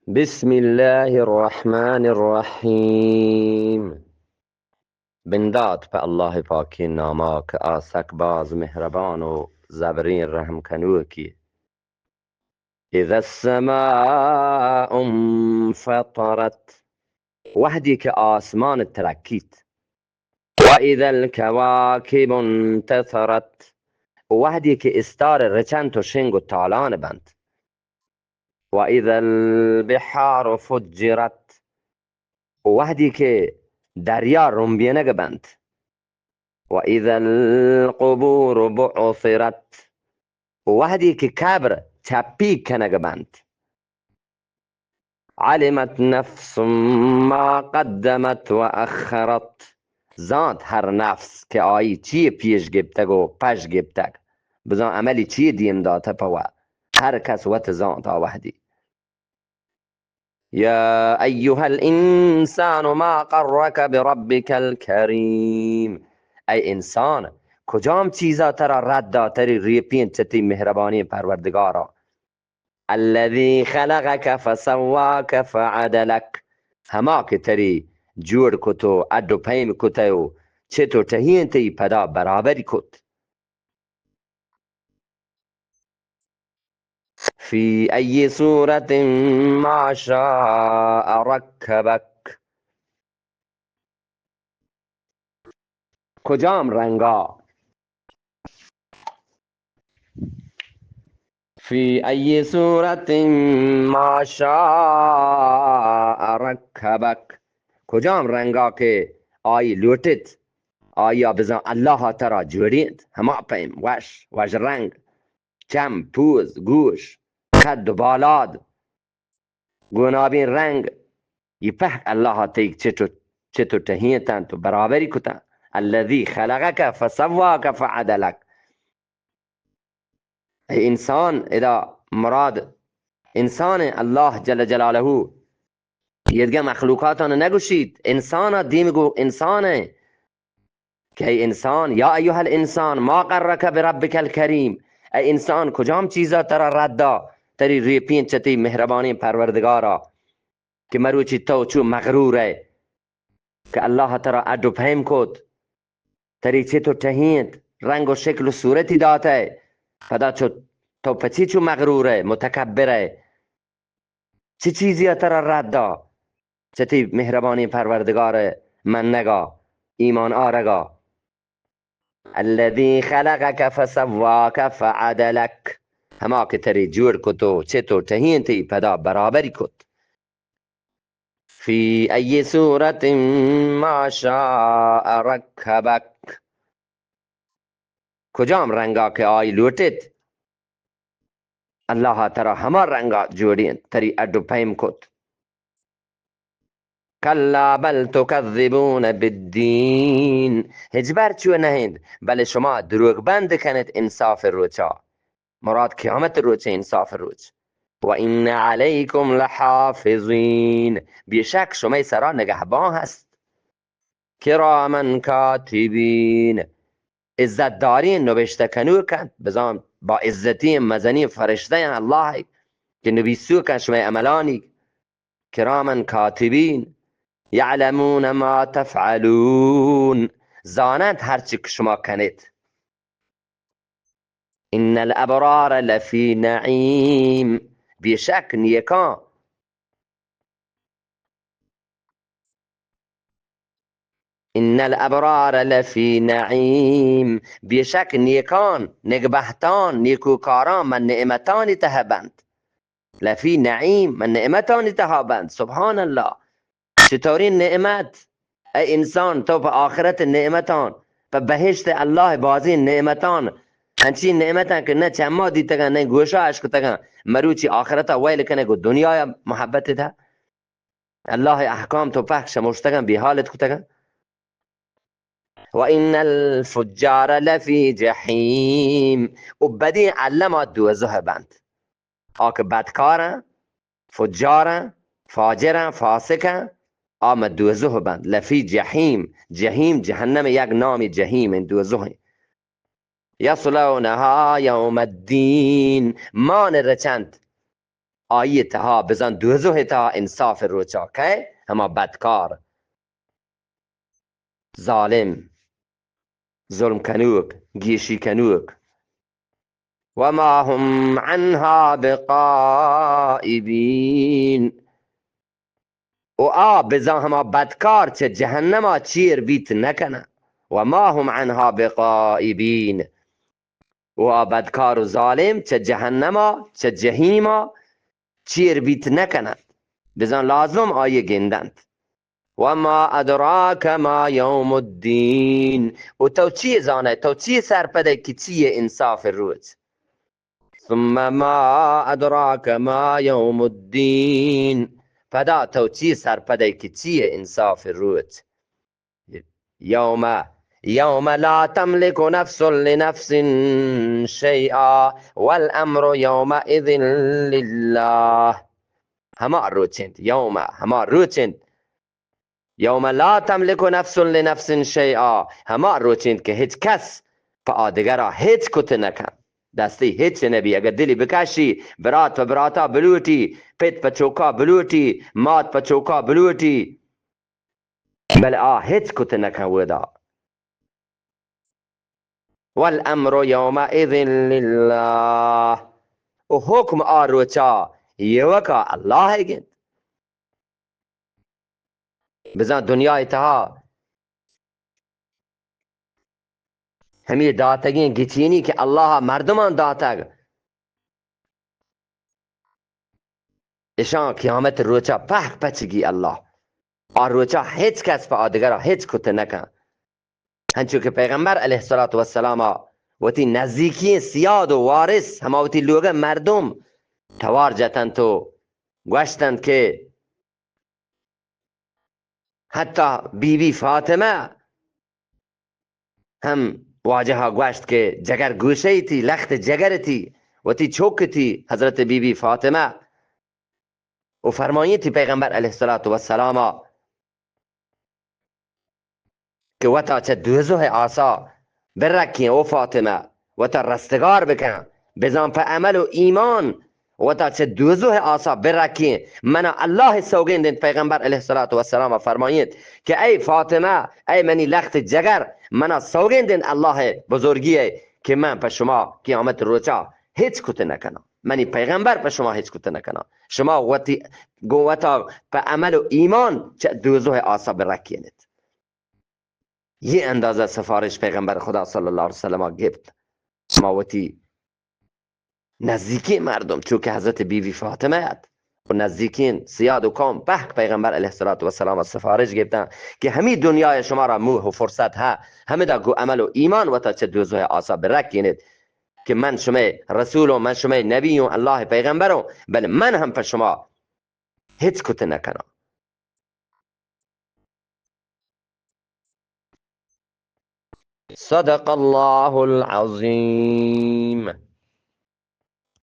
بسم الله الرحمن الرحيم. بندات په الله پاکیں ناما کہ آ سک باز مهربان و زبریں رحم کنوکی. اذا السماء انفطرت، وهدی کہ آسمان ترکیت. و اذا الكواكب انتثرت، وهدی کہ استار رچنت و شنگ و تالان بنت. و اذا البحار فجرت، و وهدی کہ دریا رمبینگ بنت. و اذا القبور بعثرت، و وهدی کہ قبر چپی کنگ بنت. علمت نفس ما قدمت و اخرت، زانت هر نفس کہ آئی چی پیش گپتگ و پش گپتگ، بزان عملی چی دیم داتہ پہ وت، هر کس وت زانت آ وهدی. يا أيها الإنسان ما غرك بربك الكريم. اے انسان، کجام چیزا ترا رد دات تری ریپین چہ تئی مهربانیں پروردگارا؟ الذي خلقك فسواك فعدلك، هما کہ تری جوڑ کت و اڈ و پیم کتہ و چت و ٹہینت تئی پدا برابری کت. في أي صورة ما شاء ركبك. کجام رنگا؟ في أي صورة ما شاء ركبك. کجام رنگا کہ آئی لوٹت، آیا بزان اللہ ترا جوڑینت، ہما پیم، وش، وش رنگ، چم، پوز، گوش، قد و بالاد، گونابین رنگ، یہ پہک اللہ تئی چٹ و، چٹ و ٹہینتنت و برابری کتن. الذي خلقك فسواك فعدلك. اے انسان، ادا مراد انسان، اللہ جل جلالہ یہ دگہ مخلوقاتان نگوشیت، انسان دیم گو انسان. کہ اے انسان، یا ایها الانسان ما غرك بربك الكريم، اے انسان، کجام چیزا ترا رد دا تری ریپین چہ تئی مہربانیں پروردگارا، کہ مروچی تو چو مغرور ئے کہ اللہ ترا اڈ و پیم کت، تری چت و ٹہینت، رنگ و شکل و صورتی داتہ، پدا چو تو پچی چو مغرور ئے، متکبر ئے؟ چہ چیزی ء ترا رد دا؟ چہ تئی مہربانیں پروردگار ء منگا، ایمان آرگا. الذي خلقك فسواك فعدلك، ہما کہ تری جوڑ کت و چت و ٹہینتی پدا برابری کت. في أي صورة ما شاء ركبك، کجام رنگا کہ آئی لوٹت، اللہ ترا ہما رنگا جوڑینت، تری اڈ و پیم کت. كلا بل تكذبون بالدين، ہچبر چو نہ انت، بلے شما دروگ بند کنت انصاف روچا. مراد قیامت روچ، انصاف روچ. وإن عليكم لحافظين، بے شک شمئے سرا نگہبان ہست. كراما كاتبين، عزت داریں نبشتہ کنوک انت، بزاں با عزتیں مزنیں فرشتہ انت اللہ ء کہ نبیسوک انت شمئے عملانی. كراما كاتبين يعلمون ما تفعلون، زاننت ہرچی کہ شما کنیت. إن الأبرار لفي نعيم، بے شک نیکان، إن الأبرار لفي نعيم، بے شک نیکان، نیکبہتان، نیکوکاران من نعمتانی تہا بنت. لفی نعیم، من نعمتانی تہا بنت. سبحان اللہ، چطورین نعمت؟ اے انسان، تو پہ آخرت نعمتان، پہ بہشت اللہ بازین نعمتان، انچین نعمتان کہ نہ چما دیتگن، نہ گوشا اشکتگن، مروچی آخرتا ویل کنے گو دنیا محبت تھا. اللہ احکام تو پہک شموشتگن، بیحالت کتگن. وإن الفجار لفي جحيم، و بدین علما دوزہ بنت. آ کہ بدکارن، فجارن، فاجرن، فاسقن، آ مہ دوزہ بنت. لفی جحیم، جحیم جہنم یک نامی جحیم انت، دوزہ انت. یصلونها یوم الدین، مان رچنت. آئی تہا، بزاں دوزہ تہا انصاف روچا کئے؟ ہما بدکار، ظالم، ظلم کنوک، گیشی کنوک۔ وما هم عنها بغائبین۔ و آ بزاں ہما بدکار چہ جہنما چیر بیت نہ کناں۔ وما هم عنها بغائبین۔ و آ بدکار و ظالم چہ جہنما، چہ جہیما چیر بیت نہ کناں۔ بزاں لازم آئی گندنت۔ وما ادراک ما یوم الدین۔ و تو چی زانئے، تو چی سرپدئے کہ چی انصاف روچ؟ ثم ما ادراک ما یوم الدین۔ پدا تو چی سرپدئے کہ چی انصاف روچ؟ یوم، یوم لا تملک نفس لنفس شیئا والامر یومئذ للہ۔ ہما روچ انت، یوم، ہما روچ انت، یوم لا تملک نفس لنفس شیئا، ہما روچ انت کہ ہچ کس پہ آدگرا ہچ کت نہ کن۔ دستی ہچ نہ بی۔ اگر دلی بکشی، برات پہ براتا بلوٹی، پت پہ چوکا بلوٹی، مات پہ چوکا بلوٹی، بلے آ ہچ کت نہ کن اودا۔ والامر یومئذ للہ۔ و حکم آ روچا ایوکا اللہ ء گند۔ بزاں دنیا ء تہا ہمے داتگیں گچینی کہ اللہ ء مردمان داتگ، اشاں قیامت روچا پہک پچگی اللہ۔ آ روچا ہچ کس پہ آدگرا ہچ کت نہ کن۔ ہنچو کہ پیغمبر علیہ الصلوۃ والسلام ء وتی نزیکیں سیاد و وارث، ہما وتی لوگ ء مردم توار جتنت و گوشتنت کہ حتی بی بی فاطمہ ہم واجہ ء گوشت کہ جگر گوشے تئی، لخت جگر تئی، وتی چوک تئی حضرت بی بی فاطمہ۔ و فرمائیتی پیغمبر علیہ الصلوۃ والسلام ء کہ وتا چہ دوزہ ء آسا برکیں، او فاطمہ، وتا رستگار بکن، بزاں پہ عمل و ایمان وتا چہ دوزہ ء آسا برکیں۔ منا اللہ ء سوگند انت، پیغمبر علیہ الصلوۃ والسلام ء فرمائیت کہ اے فاطمہ، اے منی لخت جگر، منا سوگند انت اللہ ء بزرگی ء کہ من پہ شما قیامت روچا ہچ کت نہ کناں۔ منی پیغمبر پہ شما ہچ کت نہ کناں۔ شما وتی گوں وتا پہ عمل و ایمان چہ دوزہ ء آسا برکینیت۔ یہ اندازہ سفارش پیغمبر خدا صلی اللہ علیہ وسلم ء گپت۔ ما وتی نزیکیں مردم، چونکہ حضرت بی بی فاطمہ ات و نزیکیں سیاد و قوم پہک پیغمبر علیہ الصلوۃ والسلام ء سفارش گپتاں کہ ہمی دنیا ء شمارا موہ و فرصت ہے، ہمدا گوں عمل و ایمان وتا چہ دوزہ ء آسا برکینیت۔ کہ من شمئے رسول اوں، من شمئے نبی اوں، اللہ ء پیغمبر اوں، بلے من ہم پہ شما ہچ کت نہ کناں۔ صدق اللہ العظیم۔